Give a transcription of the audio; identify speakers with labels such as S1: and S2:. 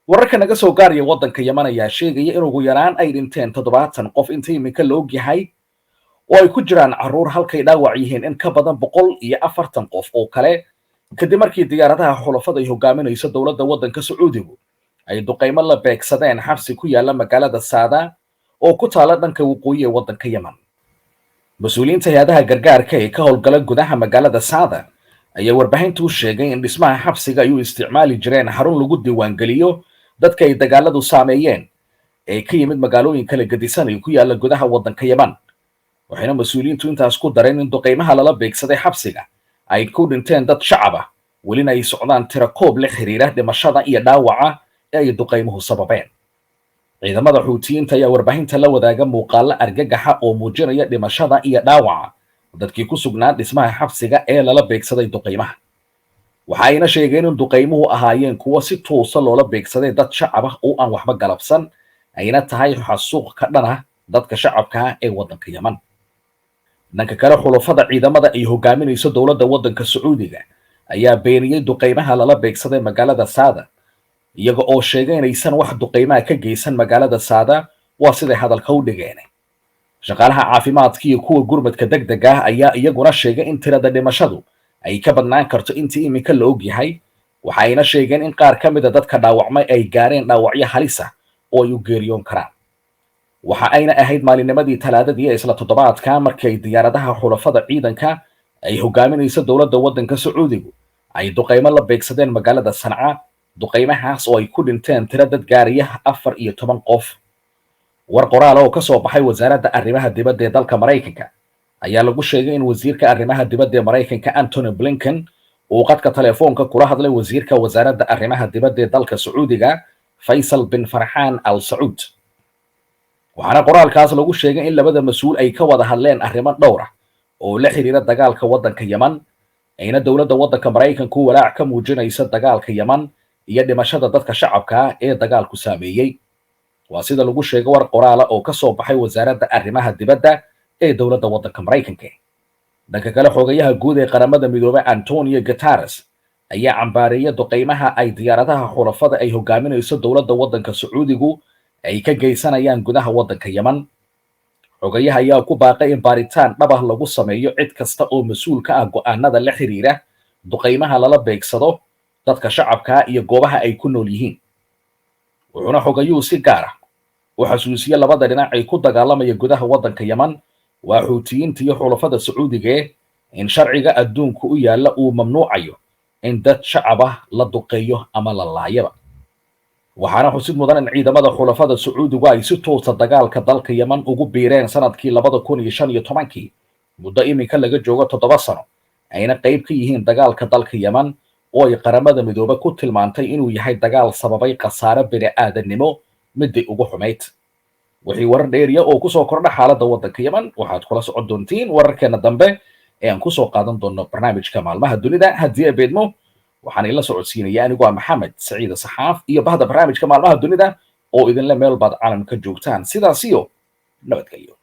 S1: Wararka naga soo gaaraya waddanka Yeman ayaa sheegaya in ugu yaraan ay dhinteen 70 qof inta iminka la og yahay, oo ay ku jiraan carruur, halkay dhaawac yihiin in ka badan 140 qof oo kale, kadib markii diyaaradaha xulafada ay hogaaminayso dowladda waddanka Sacuudigu ay duqaymo la beegsadeen xabsi ku yaala magaalada Saada oo ku taala dhanka waqooyi ee waddanka Yemen. Mas-uuliyiinta hay-adaha gargaarka ee ka howlgala gudaha magaalada Saada ayaa warbaahintu u sheegay in dhismaha xabsiga ay u isticmaali jireen xarun lagu diiwaangeliyo dadka ay dagaaladu saameeyeen ee ka yimid magaalooyin kala gedisan ee ku yaala gudaha waddanka Yemen. Waxayna mas-uuliyiintu intaas ku dareen in duqaymaha lala beegsaday xabsiga ay ku dhinteen dad shacab ah, welina ay socdaan tirakoob la xiriira dhimashada iyo dhaawaca ee ay duqaymuhu sababeen. Ciidamada Xuutiyiinta ayaa warbaahinta la wadaaga muuqaalo argagaxa oo muujinaya dhimashada iyo dhaawaca dadkii ku sugnaa dhismaha xabsiga ee lala beegsaday duqaymaha. Waxa ayna sheegeen in duqaymuhu ahaayeen kuwo si toosa loola beegsaday dad shacab ah oo aan waxba galabsan, ayna tahay xasuuq ka dhan ah dadka shacabka ah ee waddanka Yeman. Dhanka kale, xulafada ciidamada ay hogaaminayso dowladda waddanka Sacuudiga ayaa beeniyey duqaymaha lala beegsaday magaalada Saada, iyaga oo sheegay inaysan wax duqaymaha ka geysan magaalada Saada, waa siday hadalka u dhigeen. Shaqaalaha caafimaadka iyo kuwa gurmadka degdega ah ayaa iyaguna sheegay in tirada dhimashadu ay ka badnaan karto intii iminka la og yahay. Waxa ayna sheegeen in qaar ka mida dadka dhaawacmay ay gaareen dhaawacyo halis ah oo ay u geeriyoon karaan. Waxa ayna ahayd maalinimadii Talaadadii ee isla toddobaadka markii ay diyaaradaha xulafada ciidanka ay hogaaminayso dowladda waddanka Sacuudigu ay duqaymo la beegsadeen magaalada Sanca, duqaymahaas oo ay ku dhinteen tiro dad gaaraya 14 qof. War qoraal oo ka soo baxay Wasaaradda Arrimaha Dibadda ee dalka Maraykanka ayaa lagu sheegay in wasiirka arrimaha dibadda ee Maraykanka Antony Blinken uu qadka telefoonka kula hadlay wasiirka wasaaradda arrimaha dibadda ee dalka Sacuudiga Faysal bin Farxaan Al Sacuud. Waxaana qoraalkaas lagu sheegay in labada mas-uul ay ka wada hadleen arrimo dhowr ah oo la xiriira dagaalka waddanka Yeman, ayna dowladda waddanka Maraykanku walaac ka muujinaysa dagaalka Yeman iyo dhimashada dadka shacabka ah ee dagaalku saameeyey, waa sida lagu sheegay war qoraala oo ka soo baxay Wasaaradda Arrimaha Dibadda ee dowladda waddanka Maraykanka. Dhanka kale, xogayaha guud ee Qaramada Midoobay Antonio Guterres ayaa cambaareeyay duqaymaha ay diyaaradaha xulafada ay hogaaminayso dowladda waddanka Sacuudigu ay ka geysanayaan gudaha waddanka Yeman. Xogayaha ayaa ku baaqay in baaritaan dhab ah lagu sameeyo cid kasta oo mas-uul ka ah go'aanada la xiriira duqaymaha lala beegsado dadka shacabka iyo goobaha ay ku nool yihiin. Wuxuuna xogayuhu si gaar ah u xasuusiye labada dhinac ay ku dagaalamaya gudaha waddanka Yeman, waa Xuutiyiinta iyo xulafada Sacuudigae, in sharciga adduunku u yaalla uu mamnuucayo in dad shacab ah la duqeeyo ama la laayaba. Waxaana xusid mudan in ciidamada xulafada Sacuudigu ay si toosa dagaalka dalka Yeman ugu biireen sanadkii 2015-kii, muddo iminka laga joogo 7 sano, ayna qayb ka yihiin dagaalka dalka Yeman oo ay Qaramada Midoobe ku tilmaantay inuu yahay dagaal sababay khasaare bini aadannimo midii ugu xumayd. Wixii warar dheeriya oo kusoo kordha xaaladda waddanka Yeman waxaad kula socon doontiin wararkeena dambe ee aan kusoo qaadan doono barnaamijka Maalmaha Dunida haddii ay beedmo. Waxaan ila socodsiinaya anigoo ah Maxamed Saciida Saxaaf iyo bahda barnaamijka Maalmaha Dunida oo idinle meel baad caalamka joogtaan sidaas iyo nabadgelyo.